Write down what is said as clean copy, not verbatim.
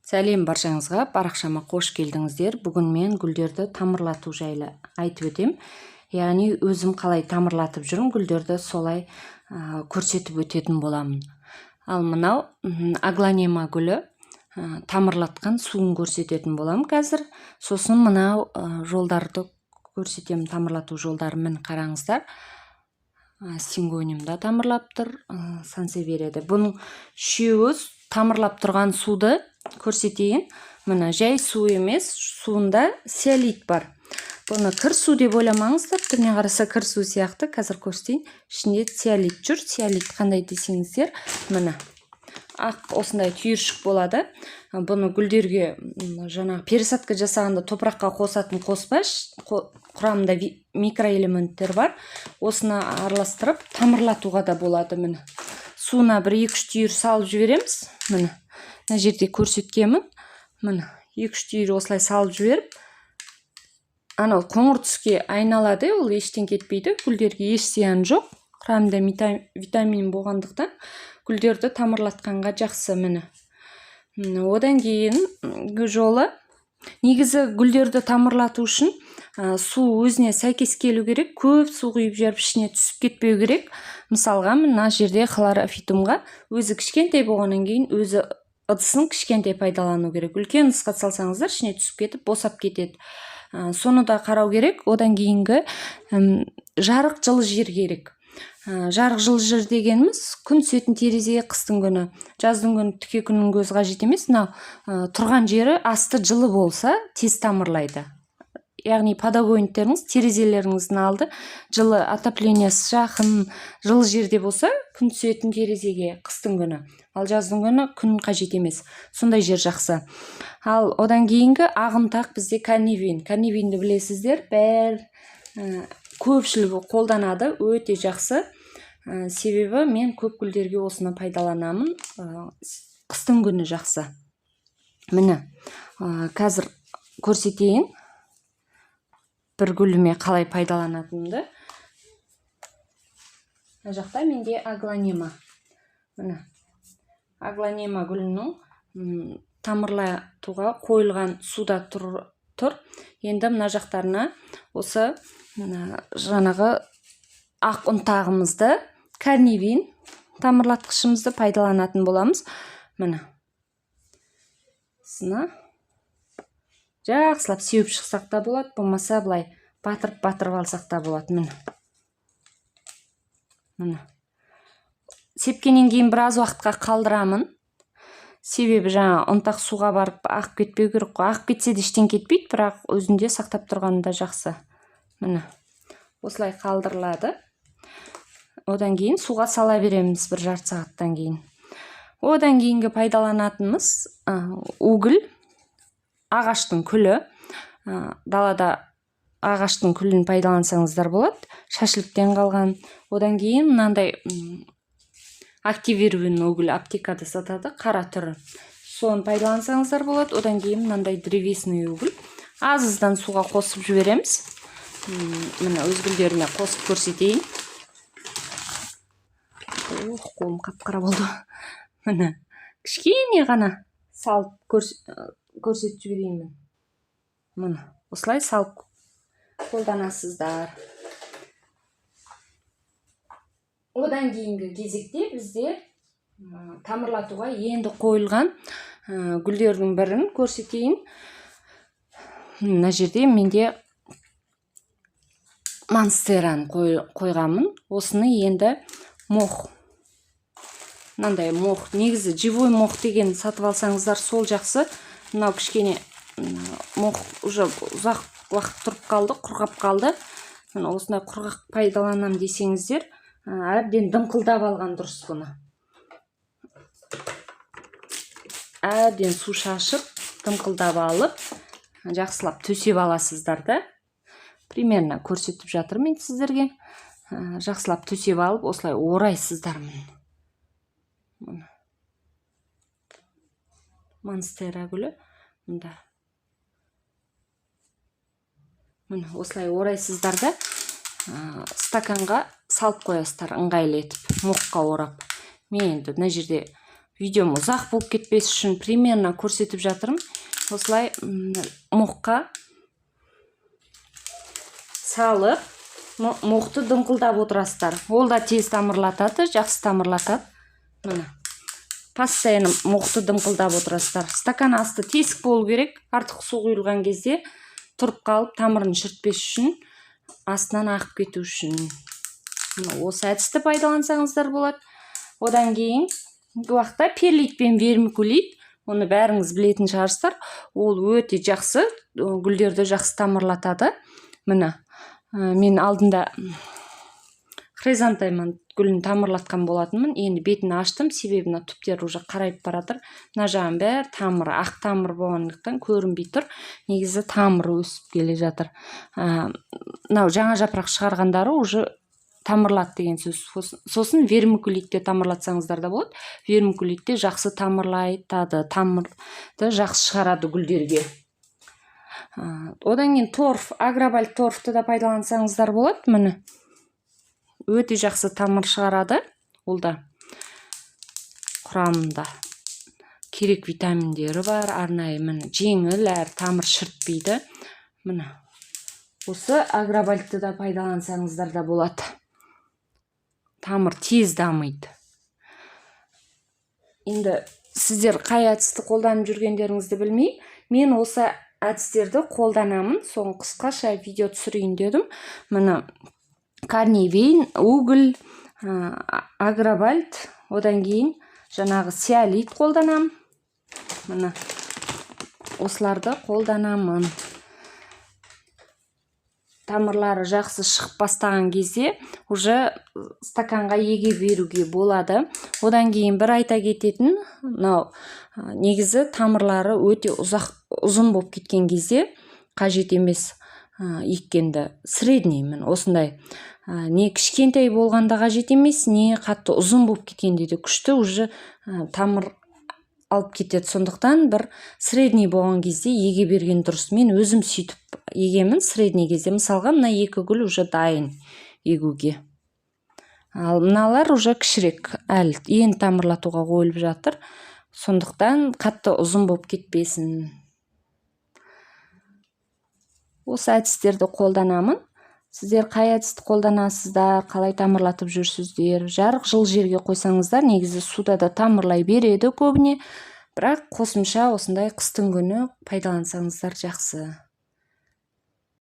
Сәлем баршаңызға! Парақшама қош келдіңіздер! Бүгін мен гүлдерді тамырлату жайлы айтып өтем. Яғни өзім қалай тамырлатып жүрмін гүлдерді, солай көрсетіп өтетін боламын. Ал мынау аглонема гүлі, тамырлатқан суын көрсететін боламын қазір. Сосын мынау жолдарды көрсетемін, тамырлату жолдарын. Міне, қараңыздар, сингониум да тамырлап тұр, сансеверия. Бұның үшеуі тамырлап тұрған суды көрсетейін. Міне, жай су емес, суында цеолит бар. Бұны кір су деп ойламаңыздар, түріне қараса, кір су сияқты. Қазір көрсетейін, ішінде цеолит жүр. Цеолит қандай десеңіздер, міне, ақ осындай түйіршік болады. Бұны гүлдерге жаңағы пересадка жасағанда топыраққа қосатын қоспа, құрамында микроэлементтер бар. Осыны араластырып тамырлатуға да болады. Міне, суына бір екі үш түйір салып жібереміз. Міне, мына жерде көрсеткенмін. Міне, екі үш түйір осылай салып жіберіп, анау қоңыр түске айналады, ол ештеңе кетпейді, гүлдерге еш зияны жоқ. Құрамында витамин болғандықтан, гүлдерді тамырлатқанға жақсы. Міне, одан кейін жолы, негізі гүлдерді тамырлату үшін су өзіне сәйкес келу керек. Көп су құйып жіберіп, ішіне түсіп кетпеу керек. Мысалға, мына жерде хлорофитумға өзі кішкентай болғаннан кейін, өзі ыдысын кішкентай пайдалану керек. Үлкен ыдысқа салсаңыздар, ішіне түсіп кетіп, босап кетеді. Соны да қарау керек. Одан кейінгі жарық, жылы жер керек. Жарық, жылы жер дегеніміз күн түсетін терезе қыстың күні, жаздың күні тіке күннің көзі қажет емес. Мынау тұрған жері, асты жылы болса, тез тамырлайды. Яғни подоконниктеріңіз, терезелеріңіздің алды жылы, отопление сі жақын, жылы жерде болса, күн түсетін терезеге қыстың күні, ал жаздың күні күн қажет емес, сондай жер жақсы. Ал одан кейінгі ақ ұнтақ бізде Корневин. Корневинді білесіздер, бәр көпшілігі қолданады, өте жақсы. Себебі мен көп гүлдерге осыны пайдаланамын. Қыстың күні жақсы. Міне, қазір көрсетейін бір гүліме қалай пайдаланатынымды. Мына жақта менде аглонема. Міне, аглонема гүлінің тамырлатуға қойылған суда тұр. Енді мына жақтарына осы жаңағы ақ ұнтағымызды, Корневин тамырлатқышымызды пайдаланатын боламыз. Міне, осыны жақсылап сеуіп шықсақ та болады, болмаса былай батырып батырып алсақ та болады. Міне, сепкеннен кейін біраз уақытқа қалдырамын, себебі жаңа ұнтақ суға барып ағып кетпеу керек қой. Ағып кетсе де ештеңе кетпейді, бірақ өзінде сақтап тұрғаны да жақсы. Міне, осылай қалдырылады. Одан кейін суға сала береміз бір жарты сағаттан кейін. Одан кейінгі пайдаланатынымыз уголь, ағаштың күлі. Далада ағаштың күлін пайдалансаңыздар болады, шашлыктен қалған. Одан кейін мынандай активированный уголь, аптекада сатады, қара түрі, соны пайдалансаңыздар болады. Одан кейін мынандай древесный уголь аз аздан суға қосып жібереміз. Міне, өз гүлдеріне қосып көрсетейін. Ох, қолым қап қара болды. Міне, кішкене ғана салып көрсетіп жіберейін. Міне, осылай салып қолданасыздар. Одан кейінгі кезекте бізде тамырлатуға енді қойылған гүлдердің бірін көрсетейін. Мына жерде менде монстераны қойғанмын. Осыны енді мох, мынандай мох, негізі живой мох деген сатып алсаңыздар, сол жақсы. Мынау кішкене мох уже ұзақ уақыт тұрып қалды, құрғап қалды. Міне, осындай құрғақ пайдаланамын десеңіздер, әбден дымқылдап алған дұрыс. Бұны әбден су шашып, дымқылдап алып, жақсылап төсеп аласыздар да. Примерно көрсетіп жатырмын мен сіздерге. Жақсылап төсеп алып, осылай орайсыздар. Міне, монстера гүлі мында. Міне, осылай орайсыздар да, стаканға салып қоясыздар ыңғайлы етіп, мохқа орап. Мен енді мына жерде Видеом ұзақ болып кетпес үшін примерно көрсетіп жатырмын. Осылай мохқа салып, мохты дымқылдап отырасыздар. Ол да тез тамырлатады, жақсы тамырлатады. Міне, постоянно мохты дымқылдап отырасыздар. Стакан асты тесік болу керек, артық су құйылған кезде тұрып қалып, тамырын шірітпес үшін, астынан ағып кету үшін. Міне, осы әдісті пайдалансаңыздар болады. Одан кейін уақытта перлит пен вермикулит, оны бәріңіз білетін шығарсыздар. Ол өте жақсы, гүлдерді жақсы тамырлатады. Міне, мен алдында хризантема гүлін тамырлатқан болатынмын. Енді бетін аштым, себебі мына түптері уже қарайып бара жатыр. Мына жағының бәрі тамыры, ақ тамыр болғандықтан көрінбей тұр. Негізі тамыры өсіп келе жатыр. Мынау жаңа жапырақ шығарғандары уже тамырлады деген сөз. Сосын вермикулитте тамырлатсаңыздар да болады. Вермикулитте жақсы тамырлайтады, тамырды жақсы шығарады гүлдерге. Одан кейін торф, агробальт торфты да пайдалансаңыздар болады. Міне, өте жақсы тамыр шығарады. Ол да құрамында керек витаминдері бар арнайы. Міне, жеңіл әрі тамыр шірітпейді. Міне, осы агробальтты да пайдалансаңыздар да болады, тамыр тез дамиды. Енді сіздер қай әдісті қолданып жүргендеріңізді білмей, мен осы әдістерді қолданамын. Соны қысқаша видео түсірейін дедім. Міне, корневин, уголь, агробальт, одан кейін жаңағы цеолит қолданамын. Міне, осыларды қолданамын. Тамырлары жақсы шығып бастаған кезде уже стаканға еге беруге болады. Одан кейін бір айта кететін мынау, негізі тамырлары өте ұзақ, ұзын болып кеткен кезде қажет емес еккенді. Средний, міне, осындай, не кішкентай болғанда қажет емес, не қатты ұзын болып кеткенде де күшті уже тамыр алып кетеді. Сондықтан бір средний болған кезде еге берген дұрыс. Мен өзім сөйтіп егемін средний кезде. Мысалға, мына екі гүл уже дайын егуге, ал мыналар уже кішірек, әлі енді тамырлатуға қойылып жатыр. Сондықтан қатты ұзын болып кетпесін, осы әдістерді қолданамын. Сіздер қай әдісті қолданасыздар, қалай тамырлатып жүрсіздер? Жарық, жылы жерге қойсаңыздар, негізі суда да тамырлай береді көбіне, бірақ қосымша осындай қыстың күні пайдалансаңыздар жақсы.